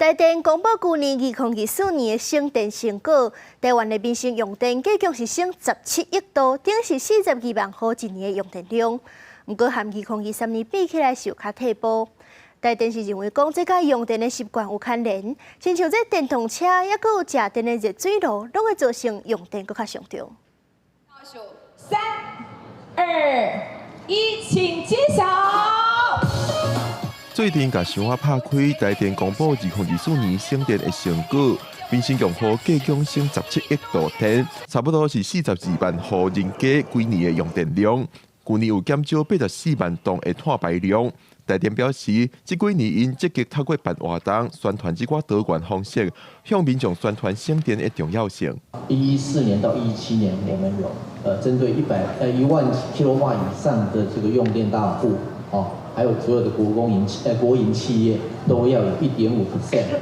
台電公布舊年2024年的省電成果，台灣的民生用電計共是省17億度，等於是42萬戶一年的用電量。毋過和2023年比起來是有較退步。台電是認為講這佮用電的習慣有牽連，親像這電動車，抑閣有食電的熱水爐，攏會造成用電閣較上漲。倒數三、二、一，請揭曉。最近共箱仔拍開，台電公布2024年省電的成果，民生用戶計共省17億度電，差不多是42萬戶人家規年的用電量。舊年有減少84萬噸的碳排量。台電表示，這幾年𪜶積極透過辦活動宣傳這寡多元方式，向民眾宣傳省電的重要性。114年到17年，我們有針對1萬キロ瓦以上的這個用電大戶，哦，還有所有的國營企業都要有1.5%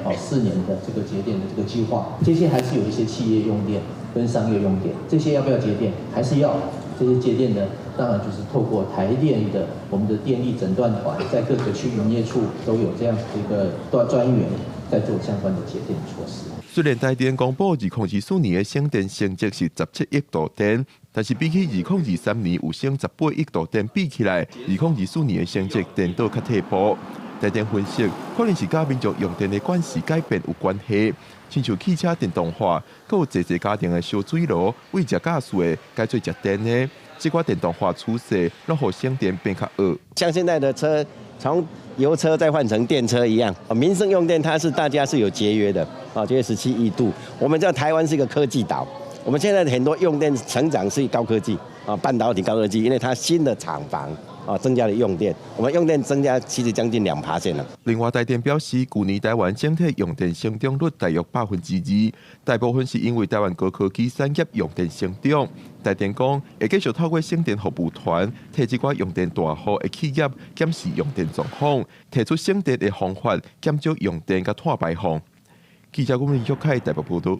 哦，4年的這個節電的這個計劃。這些還是有一些企業用電跟商業用電，這些要不要節電？還是要。這些節電呢，當然就是透過台電的我們的電力診斷團，在各個區營業處都有這樣子的一個專員在做相關的節電措施。雖然台電公布2024年的省電成績是17億度電，但是比起2023年有省18億度電比起來，2024年的成績顛倒較退步。台電分析，可能是佮民眾用電的慣勢改變有關係，親像汽車電動化，閣有濟濟家庭的燒水爐，為食瓦斯的改做食電的，這寡電動化趨勢，攏予省電變較惡。像現在的車，從油車再換成電車一樣，民生用電它是大家是有節約的，啊，節約17億度。我們知道台灣是一個科技島，我們現在很多用電成長是高科技，啊，半導體高科技，因為它新的廠房。啊，增加了用電，我們用電增加其實將近2%了。另外，台電表示，舊年台灣整體用電成長率大約2%，大部分是因為台灣高科技產業用電成長。台電講會繼續透過省電服務團，替這寡用電大戶的企業檢視用電狀況，提出省電的方法，減少用電佮碳排放。記者郭明玉開台北報道。